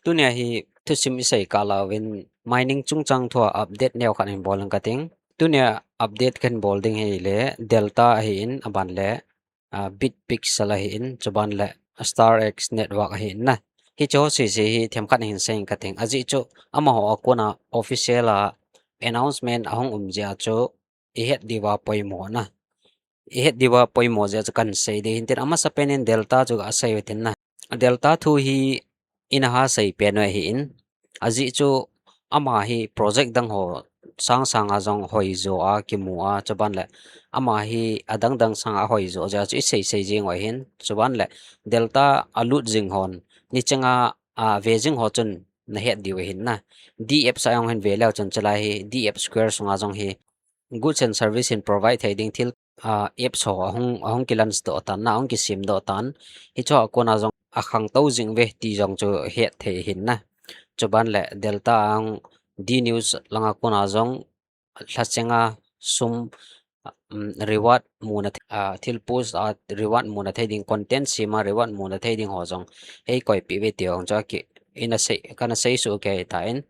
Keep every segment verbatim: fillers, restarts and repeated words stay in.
Tunia hi thusim isei kah lauvin mining chungchang thua update neo khat hin bol inge kating. Tunia update kahin bol ding hi le Delta ahin, aban le uh, Bitpixel ahin, chuban le StarX Network ahin na. Hiche ho sese hi themkhat hin sei inge kating. Ajeh chu amaho a kona official a announcement ahung um jeh a chu ihet diuva poimo na. Ihet diuva poimo jeh a chu kahin sei ding hintin, amasapen in Delta chu gasei utin na. Delta thu hi ina ha sei pen u ahin. Ajeh chu ama hi project dang ho sang sanga jong hoijo a kimu a, chuban le ama hi adang dang sanga hoijo jeh a chu isei sei jing u ahin. Chuban le Delta alut jing hon, nichenga ave jing ho chun nahet diu ahin na. DApps a jong hin ve leu chun chulai hi DApp Square sunga jong hi goods and service hin provide thei ding thil, ah, apps ho ahung, ahung kilaunch doh tan na, ahung kisem doh tan. Hichu a kona jong akhangtou jing uve ti jong chu het thei ahin na. Chuban le Delta ahung D news langa kona jong lhachenga sum, um, reward muna thei, ah, thil post a reward muna thei ding, content sema reward muna thei ding ho jong eikoi peh uve ti jong chu aki, ina sei, kana sei suh kei tan.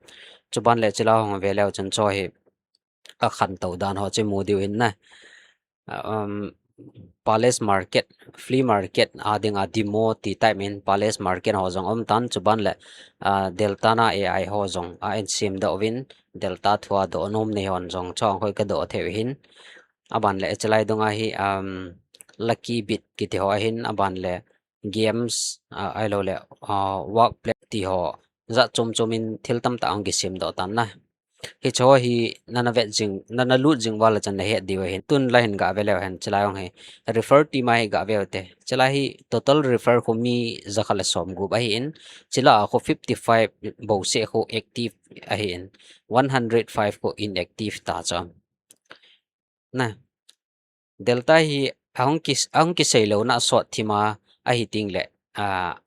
Chuban le chulai hung ve leu chun chu hi akhantou dan ho chu imu diu ahin na. Um, Palace Market, flea market a dinga demo ti type in Palace Market ho jong um tan, chuban le, ah, Delta na A I ho jong ahin sem doh uvin, Delta thua doh nom nei hon jong chong hoi kadoh thei u ahin. Aban le chulai dunga hi, um, Lucky Bit kiti ho ahin, aban le games, ah, ahilou le, ah, workplace ti ho jat chom chom in thil tamtah ahung kisem doh tan na. Hichu hi nana vet jing, nana lut jing uva le chun nahet diu ahin. Tun la hin gave leu hen, chulai hung hi refer team a hi gave ute. Chulai hi total refer khu mi jakhat le somgup ahin. Chulai a khu fifty five bouseh khu active ahin. One hundred five khu inactive ta chu. Na. Delta hi ahung ki, ahung kisei louna sot thima ahi teng le, ah,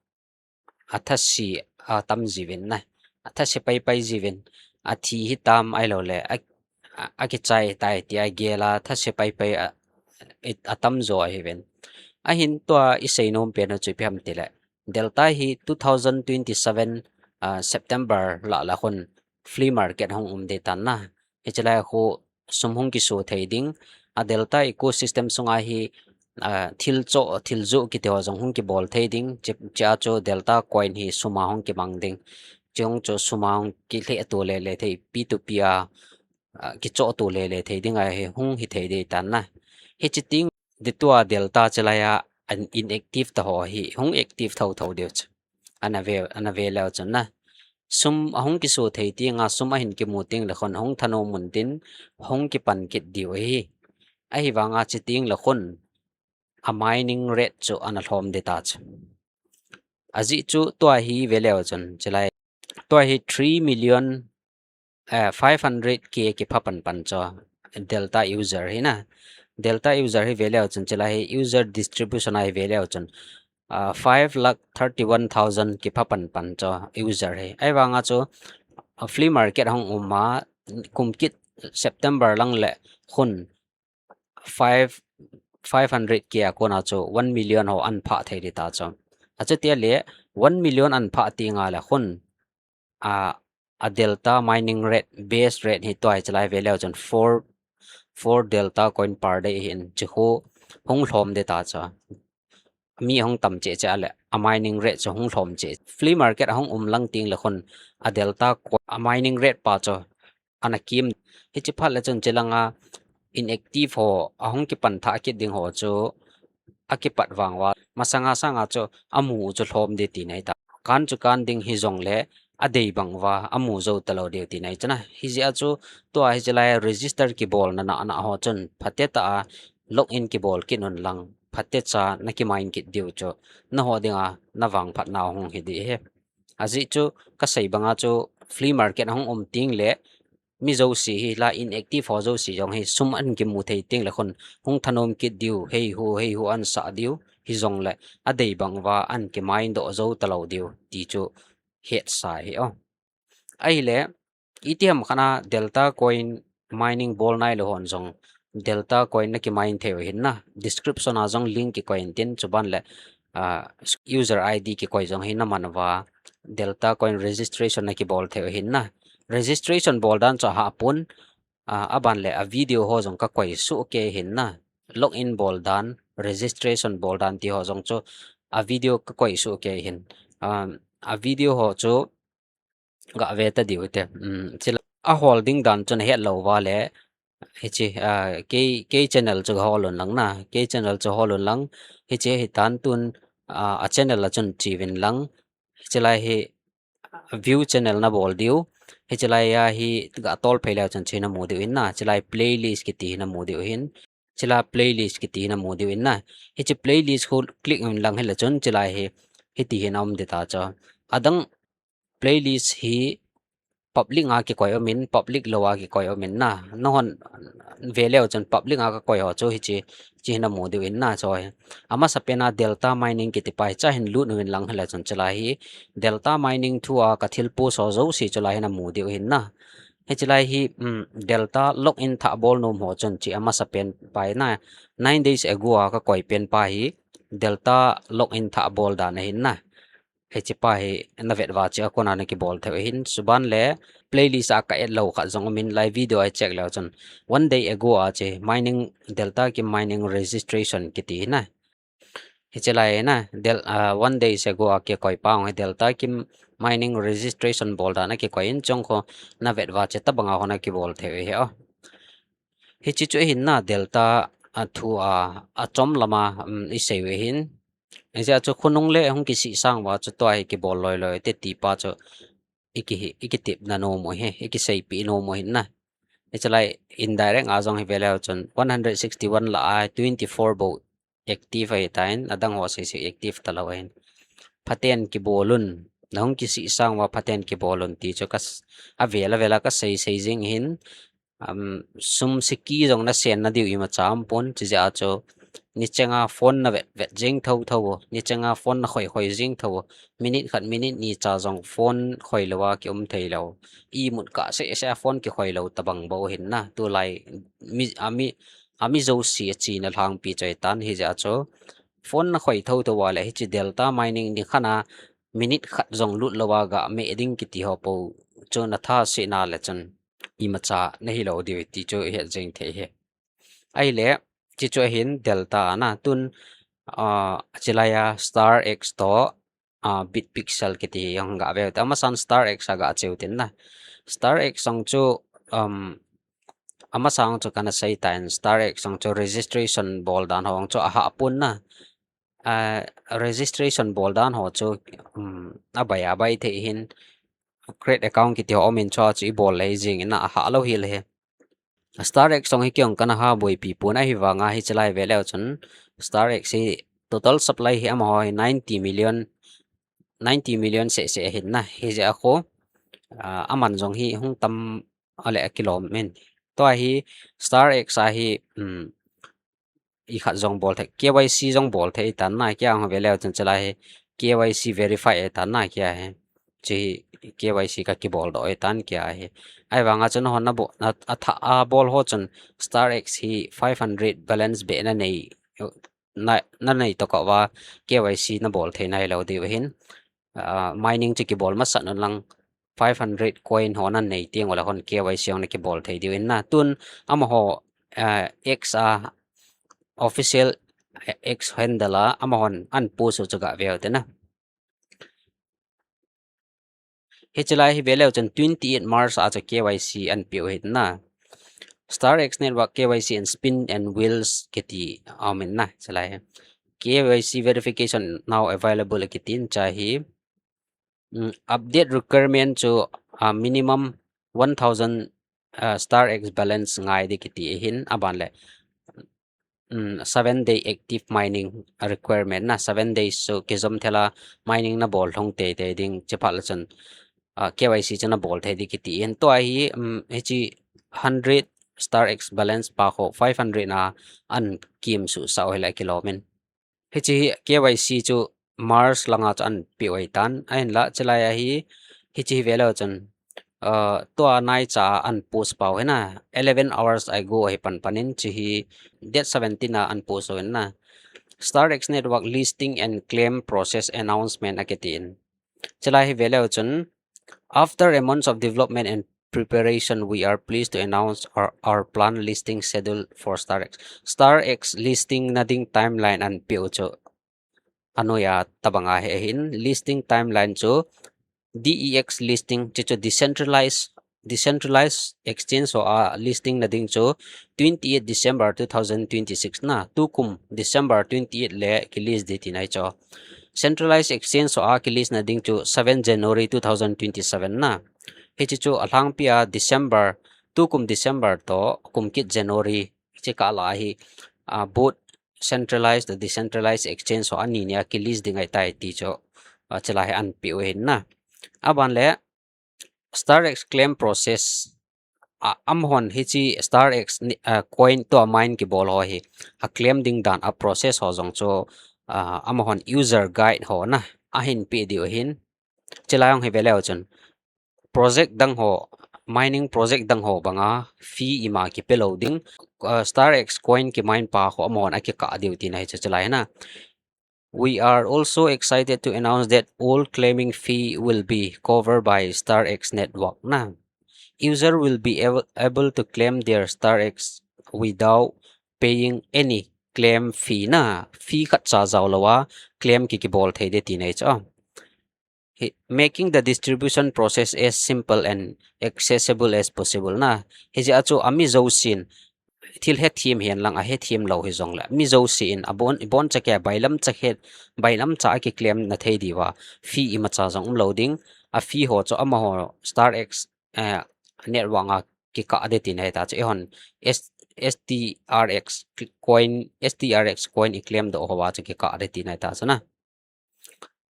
athase atam jiuvin na. Athase pai pai jiuvin. Athi hitam ahilou le, a, a, akichai tai tia gel a, athase pai pai a, i, atam jo ahiuvin. Ahin tua isei nom pen u chu ipi ham ti le, Delta hi two thousand twenty-seven, ah, September lah le khun flea market hung um ding tan na. Hiche lai khu sum hung kiso thei ding. A Delta ecosystem sunga hi, ah, thil cho, thil jo kiti ho jong hung kibol thei ding. Chi, chea chu Delta coin hi sum a hung kimang ding. Chung chu sum a hung kilheh to le le thei, P two P a, ah, kicho to le le thei ding ahi, hung hi thei ding tan na. Hiche teng le tua Delta chulai a an inactive ta ho hi hung active tho tho diu chu. Ana ve, ana ve leu chun na. Sum ahung kiso thei teng a, sum ahin kimu teng le khun hung thanom un tin hung kipan kit diu ahi. Ahivang a chuteng le khun a mining rate chu ana lhom ding ta chu. Ajeh chu tua hi ve leu chun chulai. Tua hi three million, eh, five hundred K kipha pan pan chu Delta user hi na. Delta user hi ve leu chun chulai hi user distribution a hi ve leu chun, ah, five lakh thirty-one thousand kipha pan pan chu user hi. Ahivang a chu, ah, flea market hung um a, kum kit September lang le khun five, five hundred K a kona chu one million ho an phah thei ding ta chu. Achuti le one million an phah teng le khun, a, a Delta mining rate, base rate hi tua hi chulai ve leu chun four, four Delta coin per day hin chu khu hung lhom ding ta chu. Mi hung tam cheh cheh le a mining rate chu hung lhom cheh. Flea market ahung um lang teng le khun a Delta coin, a mining rate pa chu ana kim. Hiche phat le chun chulanga inactive ho ahung kipan thah kit ding ho chu akipat vang uva, masanga sanga chu amu u chu lhom ding tina ahi ta. Kan chu kan ding hijong le adei bang uva amu jou talou diu tina ahi chun a. Hijeh a chu tua hiche lai register kibol na na na ho chun phatecha a login kibol kit un lang, phatecha na kimine kit diu chu naho dinga na vangphat nau hung hi ding ahi. Ajeh chu kasei banga chu flea market ahung um teng le mi jouse hi la inactive ho jouse jong hi sum an kimu thei teng le khun hung thanom kit diu, hei hu, hei hu an sah diu, hijong le adei bang uva an kimine doh jou talou diu ti chu hetsa ahi o. Ahile, itiham khat a Delta coin mining bol nailou hon jong Delta coin na kimine thei u ahin na. Description a jong link kikoi intin chuban le, ah, user I D kikoi jong hi na man uva Delta Coin registration na kibol thei u ahin na. Registration bol dan chu ahah pon, a, aban le a video ho jong ka koi soh kei ahin na. Login bol dan, registration bol dan ti ho jong chu a video ka koi soh kei ahin. Um, a video ho chu ga ve ta diu te. Um, chila a hol ding dan chu na het lou va le, hichi, a, kei, kei channel chu hol un lang na. Kei channel chu hol un lang. Hichi hi tan tun, a, a channel a chun chi uvin lang. Hichi lai hi view channel na bol diu. Hichi lai a hi ga tol phei leu chun chi na mu diu ahin na. Chi lai playlist kiti hi na mu diu ahin. Chi lai playlist kiti hi na mu diu ahin na. Hichi playlist khu click un lang hile chun chi lai hi, hiti hi na um ding ta chu. Adang playlist hi public a kikoi um in, public lou a kikoi um in na. Na hon ve leu chun public a ka koi ho chu hichi, chi hi na mu diu ahin na chu. Amasa pen a Delta Mining kiti pa hi cha hin lut un lang hile chun chi lai hi Delta Mining thu a ka thil post ho jouse chu lai hi na mu diu ahin na. Hichi lai hi, um, Delta login thah bol nom ho chun chi amasa pen pa ahi na, nine days ago a ka koi pen pa hi Delta login thah bol dan ahin na. Hichi pa hi na vet va chu a kona na kibol thei u ahin, suban le playlist a ka add lou khat jong um in, lai video a check leu chun one day ago a chi mining, Delta Kim mining registration kiti hi na. Hichi lai na, Del-, ah, one day ago a kikoi pa hi Delta Kim mining registration bol dan a kikoi in, chong kho na vet va chu tabang a hon a kibol thei u ahi o. Hichi chu ahin na Delta a thu a, a chom lama, um, i sei u ahin. Hijeh a chu khonung le hung kisih sang va chu tua hi kibol loi loi te ti pa chu i ki hi, i kitep na nom u hi, i kiseipeh nom u ahin na. Hichi lai indirect a jong hi ve leu chun one hundred sixty-one lah a twenty-four bou active ahi tan, adang ho sei sei active ta lou ahin. Phaten kibol un, na hung kisih sang va phaten kibol un ti chu ka s-, a vel a vel a ka sei sei jing ahin, um, sum siki jong na sen na diu imacha um pon, hijeh a chu nicheng a phone na vet vet jing tho tho u, nicheng a phone na khoi khoi jing tho u, minute khat minute ni cha jong phone khoi lou a ki um thei lou, imut kah seh seh a phone kikhoi lou tabang bou ahin na, tulai mi, a mi, a mi jouse a chena lhangpi chu ahi tan, hijeh a chu phone na khoi tho tho uva le hichi Delta Mining ni khat a minute khat jong lut lou a ga meh ding kiti ho po chu na tha seh na le chun imacha na hi lou diu ti chu i het jing thei hi. Ahile, chi chu ahin Delta a na tun, ah, chi lai a Star X toh, ah, Bitpixel kiti hi hung ga ve u te. Amasan Star X a ga che u tin na. Star X jong chu, um, amasan chu kana sei tan, Star X jong chu registration bol dan ho jong chu ahah pon na. Ah, registration bol dan ho chu, um, abai abai thei ahin, create account kiti ho um in chu a chu i bol lei jing in a, ahah lou hel hi. Star X jong hi kei jong kana ha boipi pon, ahivang a hichi lai ve leu chun Star X hi total supply hi amaho hi ninety million, ninety million seh seh ahin na, hijeh a khu, ah, aman jong hi hung tam a le a kilom in. Tua hi Star X a hi, um, i khat jong bol thei, K Y C jong bol thei tan na, kei a hung ve leu chun chi lai hi K Y C verify ahi tan na, kei a hi. Chi hi K Y C ka kibol doh ahi tan, kei a hi. Ahivang a chun hon na bo-, na, a tha, a bol ho chun Star X hi five hundred balance beh na nei, na, na nei toh kah uva K Y C na bol thei nai lou diu ahin. Ah, mining chu kibol masat un lang five hundred coin ho na nei teng ule hon K Y C jong na kibol thei diu ahin na. Tun amaho, ah, X a official X handle a amahon an post u chu ga ve u te na. Hichi lai hi ve leu chun twenty-eight March a chu K Y C an pe u ahi na. Star X Network K Y C and Spin and Wheels kiti a um in na. Chi lai hi K Y C verification now available kiti in, cha hi, mm, update requirement chu, ah, minimum one thousand, ah, Star X balance ngai ding kiti ahin, aban le, mm, seven day active mining requirement na, seven days chu kijom thel a mining na bol lhung tei tei ding, chi phat le chun, ah, K Y C chu na bol thei ding kiti ahin. Tua hi, mm, hichi hundred Star X balance pa kho five hundred na an kim suh sah u hi le kilom in. Hichi hi K Y C chu March lang a chu an pe u ahi tan. Ahin la, chi lai a hi, hichi hi ve leu chun, ah, tua nai cha an post pau hi na, eleven hours ago ahi pan pan in, chi hi date seventeen a an post u ahi na. Star X Network listing and claim process announcement a kiti in. Chulai hi veleu chun, after a month of development and preparation, we are pleased to announce our, our planned listing schedule for StarX. StarX listing na ding timeline anpeu chu anoiya tabanga hi ahin, listing timeline chu D E X listing, chuchu decentralized, decentralized exchange ho a listing na ding chu twenty-eight December two thousand twenty-six na, tukum December twenty-eight le kilist ding tina ahi chu. Centralized exchange ho a kilist na ding chu seven January two thousand twenty-seven na. Hiche chu alhangpia December, tukum December toh kum kit January, hiche kah lah a hi, ah, both centralized, decentralized exchange ho ani nia kilist ding ahitai ti chu, ah, chulai hi anpeu ahin na. Aban le, StarX claim process, ah, amahon hiche StarX ni, ah, coin tua mine kibol ho hi, a claim ding dan a process ho jong chu, ah, amahon user guide ho na, ahin pe diu ahin. Chulai jong hi veleu chun, project dang ho, mining project dang ho banga fee ima kipe lou ding, ah, StarX coin kimine pa ho amahon akikah diu tina ahi chu chulai na. We are also excited to announce that all claiming fee will be covered by StarX network na. User will be able, able to claim their StarX without paying any claim fee na. Fee khatcha jao louva claim ki, kibol thei ding tina ahi chu. Hi, making the distribution process as simple and accessible as possible na. Hijeh a chu ami jousen thil hethem hen lang, ahethem lou hijongle, mi jousen abon, iboncha kei a bailamcha khat, bailamcha a kiclaim na thei diuva fee imacha jong umlou ding. A fee ho chu amaho StarX, eh, network a kikah ding tina ahitai chu, eihon S-, STRX coin, STRX coin iclaim doh houva chu kikah ding tina ahitai chu na.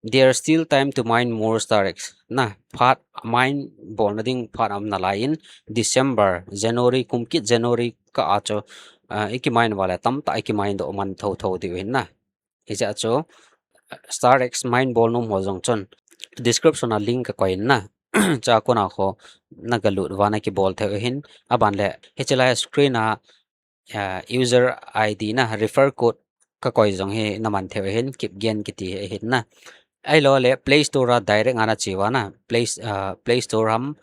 There's still time to mine more StarX na. Phat mine bolna ding phat aum nalaiyin, December, January, kum kit January kah a chu, ah, ikimine uva le tamtah ikimine doh man thotho diu ahin na. Hijeh a chu, ah, StarX mine bol nom ho jong chun description a link kakoi in na. Chua kona kho nagalut uva nakibol thei u ahin. Aban le, hiche lai screen a, ah, user I D na, refer code kakoi jong hi naman thei u ahin, Kipgen kiti hi ahin na. Ahilou le Play Store a direct a nache uva na, Play, ah, Play Store ham,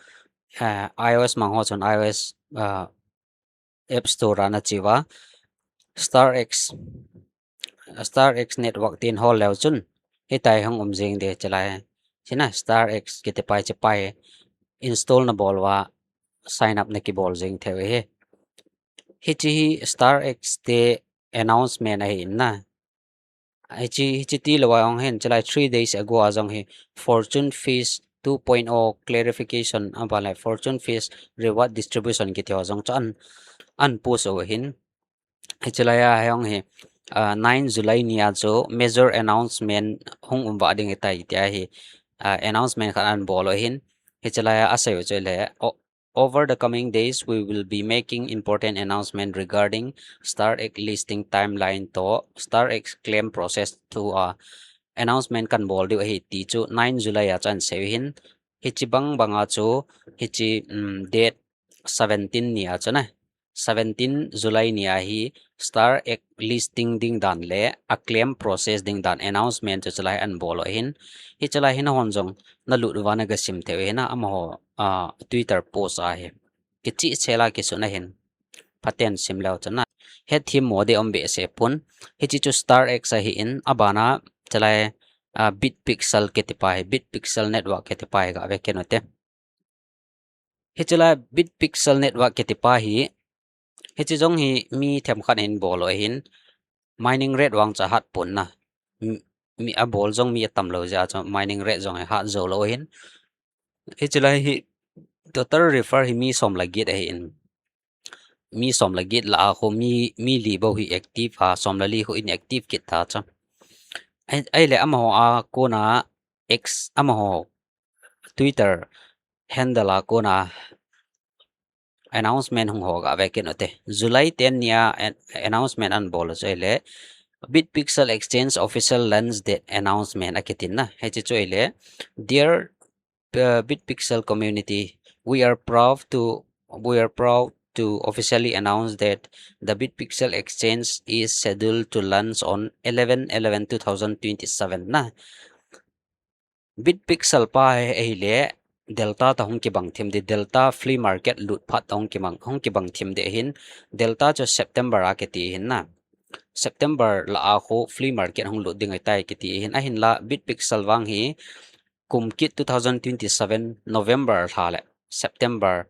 ah, iOS mang ho chun iOS, ah, App Store a nache uva, StarX, StarX network tin hol leu chun, hitia hi hung um jing ding chulai. Hiche na StarX kiti pa hi, hiche pa hi install nabol uva, sign up nakibol jing thei u ahi. Hiche hi StarX te announcement ahin na. Hiche, hiche tilou a jong hin, chulai three days ago a jong hi Fortune Feast two point oh clarification, aban le Fortune Feast reward distribution kiti ho jong chu an, an post u ahin. Hiche lai a jong hi, ah, nine July ni a chu major announcement hung um vah ding ahitai tia hi, ah, announcement khat an bol u ahin. Hiche lai a asei u chu ahile, o-, over the coming days, we will be making important announcement regarding StarX listing timeline to StarX claim process to, ah, announcement kan bol diu ahi ti chu nine July a chu an sei u ahin. Hiche bang banga chu, hiche, um, date seventeen ni a chu na, seventeen July ni a hi StarX listing ding dan le a claim process ding dan announcement chu chulai an bol u ahin. Hiche lai hi nahon jong nalut uva nagasim thei u ahin na, amaho, ah, Twitter post a hi. Kicheh cheh la kisun ahin. Phaten sim leu chun na, hethem mo ding um behseh pon. Hiche chu StarX ahin, abana chulai, ah, Bitpixel kiti pa hi, Bitpixel network kiti pa hi gave kit u hite. Hiche lai Bitpixel network kiti pa hi, hiche jong hi mi themkhat in bol u ahin, mining rate vang chu ahat pon na. Mi, mi abol jong mi atam lou jeh a chu mining rate jong hi hat jou lou ahin. Hiche lai hi total refer hi mi som le get ahin. Mi som le get lah a khu mi, mi li bou hi active a, som le li khu inactive kit ta chu. Ai, ahile amaho a kona X, amaho Twitter handle a kona announcement hung ho gave kit u hite. July ten ni a an-, announcement an bol u chu ahile, Bitpixel Exchange official launch date announcement akitin na. Hiche chu ahile, dear, uh, Bitpixel community, we are proud to, we are proud to officially announce that the Bitpixel Exchange is scheduled to launch on eleven eleven two thousand twenty-seven na. Bitpixel pa hi ahile Delta toh hung kibang thim ding, Delta flea market lut phat toh hung kibang, hung kibang thim ding ahin, Delta chu September a kiti ahin na. September lha a khu flea market hung lut ding ahitai kiti ahin, ahinla Bitpixel vang hi kum kit two thousand twenty-seven November lha le September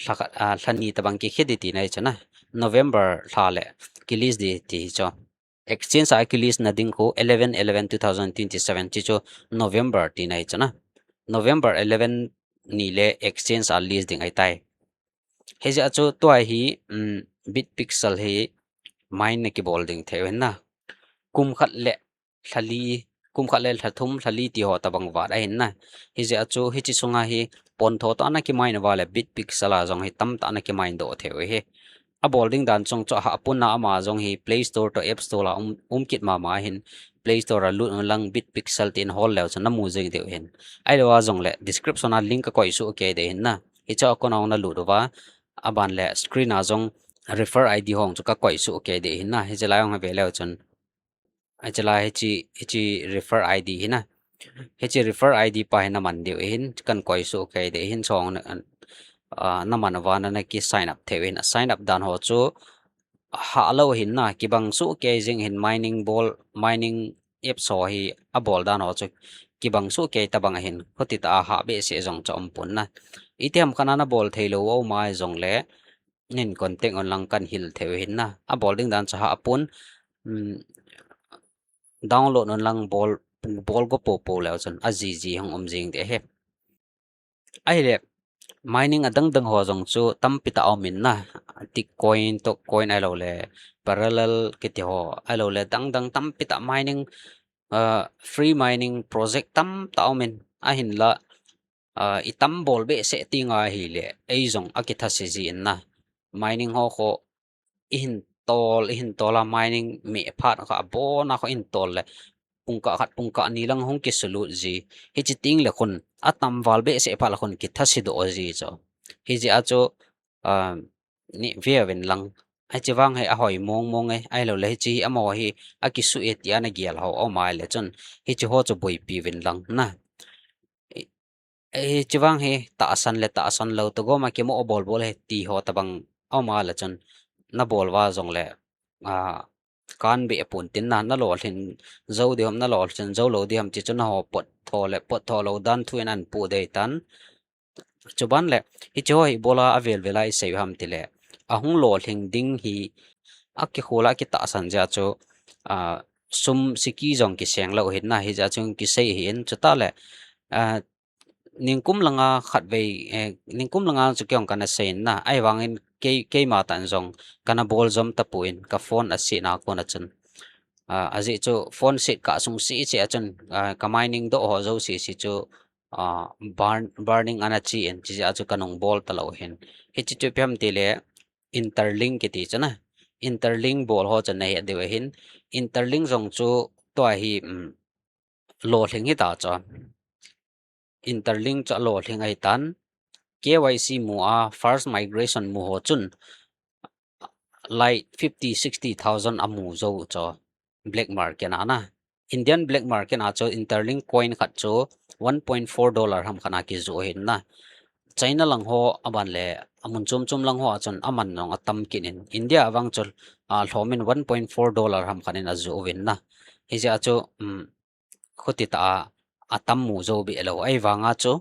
lha khat, ah, lha ni tabang kikhe ding tina ahi chu na. November lha le kilist ding ti hi chu. Exchange a kilist na ding khu eleven eleven two thousand twenty-seven ti chu November tina ahi chu na. November eleven ni le exchange a list ding ahitai. Hijeh a chu tua hi, um, Bitpixel hi mine na kibol ding thei ahin na. Kum khat le lha li, kum khat le lha thum, lha li ti ho tabang vat ahin na. Hijeh a chu hiche sunga hi pon tho tah a na kimine uva le Bitpixel a jong hi tamtah na kimine doh thei u ahi. Abol ding dan chung chu ahahpun a ama jong hi Play Store toh App Store a um, um kit mama ahin, Play Store a lut un lang Bitpixel tin hol leu chun namu jing diu ahin. Ahilou a jong le description a link ka koi soh kei ding ahin na. Hiche a kona hung na lut uva, aban le screen a jong refer I D ho chu ka koi soh kei ding ahin na. Hiche lai hung ve leu chun. Hiche lai hiche, hiche refer I D hi na. Hiche refer I D pa hi na man diu ahin, kan koi soh kei ding ahin, chong na, ah, na man uva na, na ki sign up thei u ahin. Sign up dan ho chu hah lou ahin na, kibang soh kei jing ahin, mining bol, mining apps ho hi abol dan ho chu kibang soh kei tabang ahin, khuti tah a hah behseh jong chu um pon na. Itiham khat a na bol thei lou u um a jong le, nin contact un lang kan hil thei u ahin na. Abol ding dan chu ahahpun, um, download un lang bol, bol go popo leu chun ajiji hung um jing ding ahi. Ahile, mining adang dang ho jong chu tampi tah a um in na. Tick coin, Tok coin ahilou le, Parallel kiti ho, ahilou le, dang dang tampi tah mining, uh, free mining project tamtah a um in. Ahinla, ah, i tam bol behseh ti ngai ahile, ei jong akitha se ji in na. Mining ho khu, i hin tol, i hin tol a mining meh phat kha abon a khu i hin tol le, pungkah khat, pungkah ni lang hung kisulut ji. Hiche teng le khun, atam val behseh phat le khun kitha se doh ji chu. Hijeh a chu, ah, ni ve uvin lang. Hiche vang hi ahoi mong mong e, ahilou le hiche hi amaho hi akisuh e ti a na gel ho um a le chun, hiche ho chu boipi uvin lang na. Eh, hiche vang hi tahsan le tahsan lou toh gom a kimo bol bol e ti ho tabang um a le chun, na bol uva jong le, ah, kan be pon tin na, na lolhin jou ding ham, na lolhin jou lou ding ham ti chu na ho pot tho le pot tho lou dan thu in an pu dei tan. Chuban le, hiche ho hi bol a avel vel a i sei u ham ti le, ahung lolhing ding hi akikhol a kitahsan jeh a chu, ah, sum siki jong kiseng lou ahin na, hijeh a chu kisei ahin, chutah le, ah, ningkum langa khatvei, eh, ningkum langa chu kei jong kana sei in na, ahivangin kei, keima tah in jong kana bol jom tapon, ka phone a sihna a kon a chun. Ah, ajeh chu phone sit kah sung seh cheh a chun, ah, ka mining doh ho jouse chu, ah, burn, burning ana chi in, chujeh a chu kanung bol talou ahin. Hiche chu ipi ham ti le, Interlink kiti chu na. Interlink bol ho chu na he diu ahin. Interlink jong chu tua hi, um, lolhing hita chu. Interlink chu alolhing ahitan. K Y C mu a, first migration mu ho chun, like fifty, sixty thousand amu jou chu black market a na. Indian black market a chu Interlink coin khat chu one point four dollar ham khat a kijoh ahin na. China lang ho aban le amun chom chom lang ho a chun aman jong atam kit in. India a vang chu, ah, lhom in one point four dollar ham khat in ajoh uvin na. Hijeh a chu, um, khuti tah a, atam mu jou be lou. Ahivang a chu,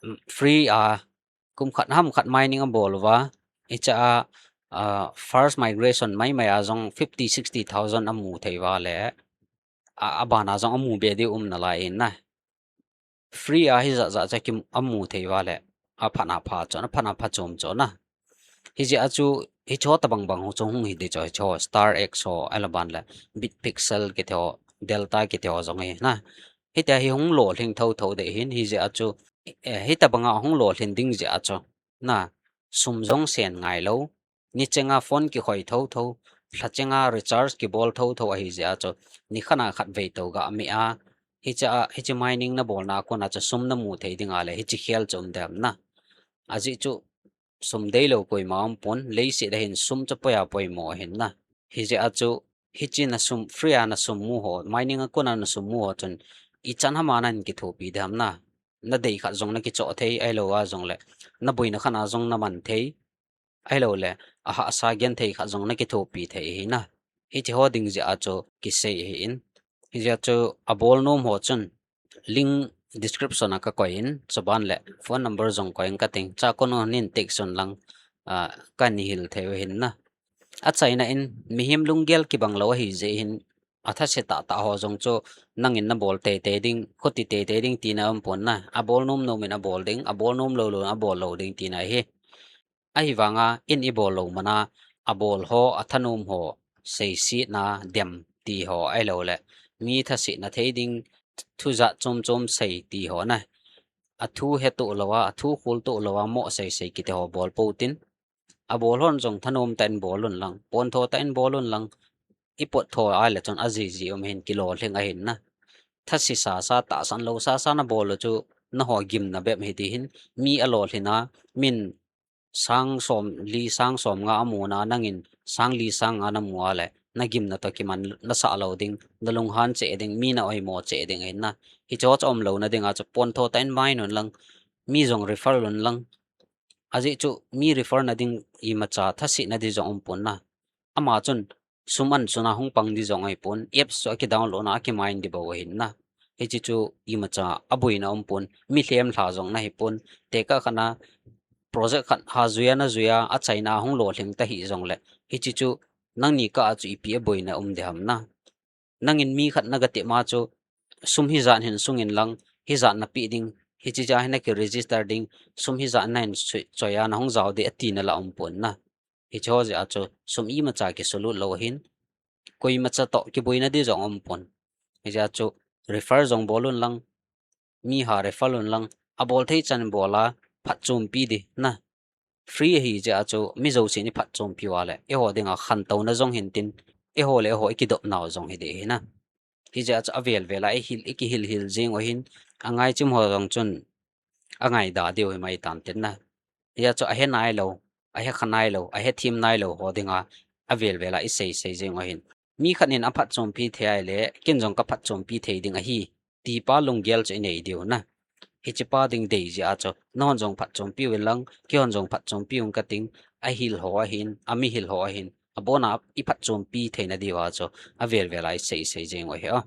um, free a, kum khat ham khat mining abol uva, hiche a, ah, first migration mai mai a jong fifty, sixty thousand amu thei uva le, a, aban a jong amu be diu um nalai in na. Free a hijat jat chu ki amu thei uva le, aphat na pha chu, aphat na pha chom chu na. Hijeh a chu, hiche ho tabang bang ho chu hung hi ding chu, hiche ho, Star X ho, ahilou ban le, Bitpixel kiti ho, Delta kiti ho jong hi na. Hitia hi hung lolhing tho tho ding ahin, hijeh a chu, eh, hitabang a hung lolhing ding jeh a chu, na, sum jong sen ngai lou, ni chenga phone kikhoi tho tho, lha chenga recharge kibol tho tho ahi jeh a chu, ni khat a khatvei tou ga meh a, hiche a, hiche mining na bolna a kon a chu sum na mu thei ding a le, hiche khel chu um dem na. Ajeh chu, sum deilou koima um pon, leiset a hin sum chu poi a poimo ahin na. Hijeh a chu, hiche na sum, free a na sum mu ho, mining a kon a na sum mu ho chun, ichan ham a nahin kithopi ding ham na. Nadei khat jong nakichoh thei, ahilou a jongle naboina khat a jong naman thei, ahilou le ahahsa genthei khat jong nakithopi thei ahi na. Hiche ho ding jeh a chu kisei ahin. Hijeh a chu abol nom ho chun link description a kakoi in, chuban le phone number jong koi in kating, chua kon un text un lang, ah, kahin hil thei u ahin na. Achaina in mihem lunggel kibang lou ahi jeh hin, athase tahtah ho jong chu nangin nabol teitei ding, khuti teitei ding tina umpon na. Abol nom nom in abol ding, abol nom lou lou in abol lou ding tina ahi. Ahivanga in ibol lou man a, abol ho, athanom ho seisetna dem ti ho ahilou le mi thasena thei ding thu jat chom chom sei ti ho na. Athu hetoh lou a, athu kholtoh lou a, mo sei sei kiti ho bol pou tin. Abol hon jong thanom tah in bol un lang, pontho tah in bol un lang, ipot tho a le chun ajiji um hin kilolhing ahin na. Thase sasa, tahsan lou sasa nabol u chu naho gimna bep ahi ti hin, mi alolhin a, min sang somli, sang somnga amun a, nangin sang li sang nga namu a le nagimna toh kiman nasah lou ding, nalunghan cheh ding, mi na-oimo cheh ding ahin na. Hiche ho chu umlouna dinga chu pontho tah in mai un lang, mi jong refer un lang, ajeh chu mi refer na ding imacha thasena ding jong umpon na. Ama chun sum an suna hung pang ding jong ahipon, apps chu akidownload na, akimain ding bou ahin na. Hiche chu imacha aboina umpon, mi lhem lha jong nahipon, tekah khat a project khat ha juia najui a, achaina hung lolhing tahih jongle, hiche chu nangni kah a chu ipi aboina um ding ham na. Nangin mi khat nagatep ma chu, sum hijat hin sung in lang, hijat napeh ding, hiche jeh hin naki register ding, sum hijat nahin choi a nahung jao ding atina la umpon na. Hiche ho jeh a chu sum imacha kisulut lou ahin, koimacha toh kiboina ding jong umpon. Hijeh a chu refer jong bol un lang, mi ha refer un lang, abol thei chan bol a, phatchompi ding na. Free ahi jeh a chu mi jousen iphatchompi uva le, eiho dinga khantouna jong hin tin, eiho le eiho ikidopnau jong hi ding ahi na. Hijeh a chu avel vel a ihil, ikihil hil jeng u ahin, angaichim ho jong chun angaidah diu himai tan tin na. Hijeh a chu ahe nailou, ahe kha nailou, ahe them nailou ho dinga avel vel a isei sei jeng u ahin. Mi khat in aphatchompi thei ahile, ken jong kaphatchompi thei ding ahi, ti pa lunggel chu inei diu na. Hiche pa ding dei jeh a chu, nahon jong phatchompi uvin lang, keihon jong phatchompi ung kating, ahil ho ahin, amihil ho ahin, abona iphatchompi theina diuva chu, avel vel a isei sei jeng u ahi o.